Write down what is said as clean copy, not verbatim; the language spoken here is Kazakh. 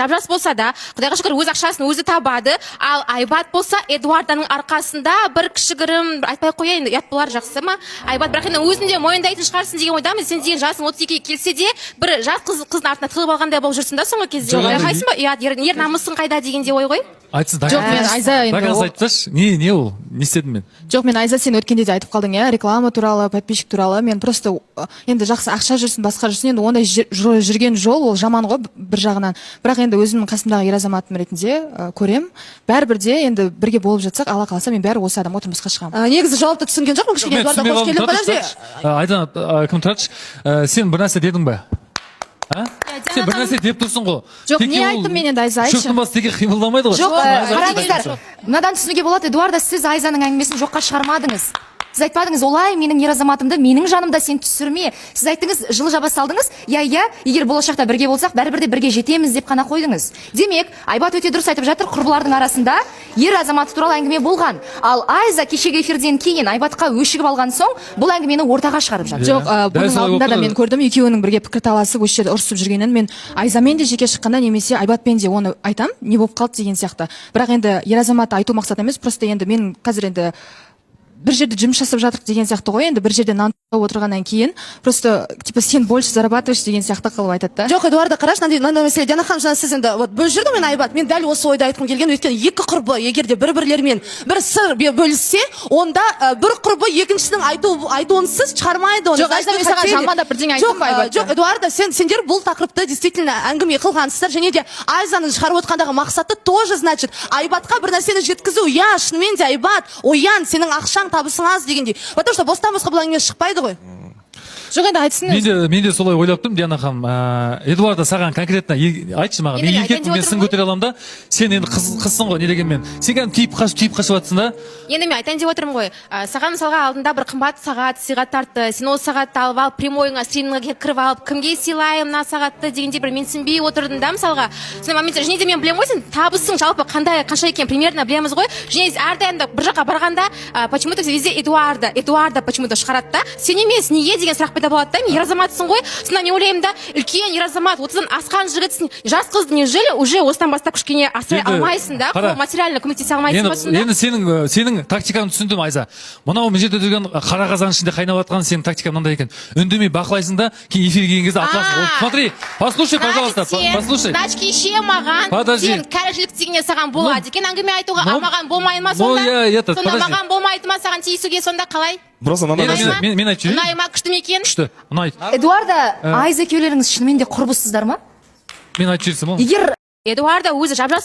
Жап жас болса да, құдайға шүкір, өз ақшасын өзі табады. Ал Айбат болса, Эдуарданың арқасында бір кішігірім, бір айтпай ақ қояйын, ұят болар, жақсы ма, Айбат? Бірақ енді өзің де мойындайтын шығарсың деген ойдамын. Сен деген жасың 32-ге келсе де, бір жас қыздың артына тығылып алғандай болып жүрсің да соңғы кезде. Жоқ, енді- Байқайсың ба, ұят, ер намысың қайда дегенде ой ғой. Айтсын. Жоқ, мен, Айза, енді До конца айтып тасташы, не ол, не істедім мен? Жоқ, мен, Айза, сен өткенде де айтып қалдың, иә, реклама туралы, подписчик туралы. Мен просто енді жақсы ақша жүрсін, басқа жүрсін, енді ондай жүрген жол ол жаман ғой бір жағынан. Бірақ енді өзімнің қасымдағы ер азаматым ретінде көрем бәрібір де. Енді бірге болып жатсақ, Алла қаласа, мен бәрі осы адамға тұрмысқа шығамын. Негізі жауапты түсінген жоқпын кішкене. Мен Эдуарда, түсінбей қош қалдым. келдің. Тұра тұршы, Подожди. тұра тұршы. Айдана, кім, тұра тұршы. Сен бір нәрсе дедің ба, а? Сен бір нәрсе деп тұрсың ғой. Жоқ, Теке не ол айттым мен енді, Айза, айтшы. Шөптің басы теке қимылдамайды ғой. Жоқ, Айза, қараңыздар, айтшы. мынадан түсінуге болады: Эдуарда, сіз Айзаның әңгімесін жоққа шығармадыңыз. Сіз айтпадыңыз: «Олай, менің ер азаматымды менің жанымда сен түсірме». Сіз айттыңыз, жылы жаба салдыңыз: «Иә, егер болашақта бірге болсақ, бәрібір де бірге жетеміз», — деп қана қойдыңыз. Демек, Айбат өте дұрыс айтып жатыр: құрбылардың арасында ер азаматы туралы әңгіме болған. Ал Айза кешегі эфирден кейін Айбатқа өшігіп алған соң, бұл әңгімені ортаға шығарып жатыр. Жоқ, Дәл бұның солай алдында болып да тұр. мен көрдім екеуінің бірге пікірталасып, осы жерде ұрысып жүргенін. Мен Айзамен де жеке шыққанда немесе Айбатпен де оны айтам, не болып қалды деген сияқты. Бірақ енді ер азаматты айту мақсат емес, просто енді мен қазір енді бір жерде жұмыс жасап жатырық деген сияқты ғой. Енді бір жерде нан тауып отырғаннан кейін, просто типа сен больше зарабатываешь деген сияқты қылып айтады да. Жоқ, Эдуарда, қарашы, мынандай мәселе. Диана ханым, жаңа сіз енді вот бөліп жіберді мен, Айбат. Мен дәл осы ойды айтқым келген, өйткені екі құрбы егер де бір бірлерімен бір сыр бөліссе, онда бір құрбы екіншісінің айтуынсыз шығармайды оны. Жоқ, Айза, мен саған жамандап бірдеңе айттым Жоқ, ба, Айбатты? Жоқ, Эдуарда, сендер бұл тақырыпты действительно әңгіме қылғансыздар және де Айзаның шығарып отқандағы мақсаты тоже, значит, Айбатқа бір нәрсені жеткізу. Иә, шынымен де, Айбат, оян, сенің ақшаң, табысың аз дегендей, потому что бостан босқа бұл әңгіме шықпайды ғой. Жоқ, енді айтсын. Мен де солай ойлап тұрмын, Диана ханым. Эдуарда, саған конкретно айтшы маған. Енді Мен мен айтайын еркекпін, деп мен сын отырмын ғой. көтере аламын да. Сен енді қызсың ғой, не дегенмен. Сен кәдімгі тиіп қашып, тиіп қашып жатрсың да. Енді мен айтайын деп отырмын ғой. Саған мысалға алдында бір қымбат сағат сыйға тартты. Сен ол сағатты алып алып, прямойыңа, стриміңе кіріп алып, кімге сыйлаймын мына сағатты дегенде бір менсінбей отырдың да мысалға сондай моментте. Және де мен білемін ғой, сен табысың жалпы қандай, қанша екенін примерно білеміз ғой. Және әрдайым да бір жаққа барғанда почему то везде Эдуарда, Эдуарда почему то шығарады да, сен емес. Неге деген сұрақ пайда болады да. Мен ер азаматсың ғой. Сонда мен ойлаймын да, үлкен ер азамат, 30-дан асқан жігітсің, жас қызды неужели уже осыдан бастап кішкене асырай Енді алмайсың да? қара. Материально көмектесе алмайсың ба Енді, сонда? енді сенің тактикаңды түсіндім, Айза. Мынау мына жерде жүрген қара қазан ішінде қайнап жатқан сенің тактикаң мынандай екен: үндемей бақылайсың да, кейін эфирге келген кезде атыласың. А. Вот смотри, послушай, пожалуйста, Значит, сен, послушай. Значит, кеше маған Подожди. сен кәрішілік дегенге саған болады екен әңгіме айтуға, а Ну, маған болмай ма ну, сонда? я этот, Сонда подожди. маған болмайды ма саған тиісуге сонда, қалай? Просто мынандай Енді нәрсе. мен айтып жіберейін. Ұнай ма, күшті ме екен? Күшті, ұнайды. Эдуарда, Айза, екеулеріңіз шынымен де құрбысыздар ма? Мен айтып жіберсем болады. Егер Эдуарда өзі жап жас.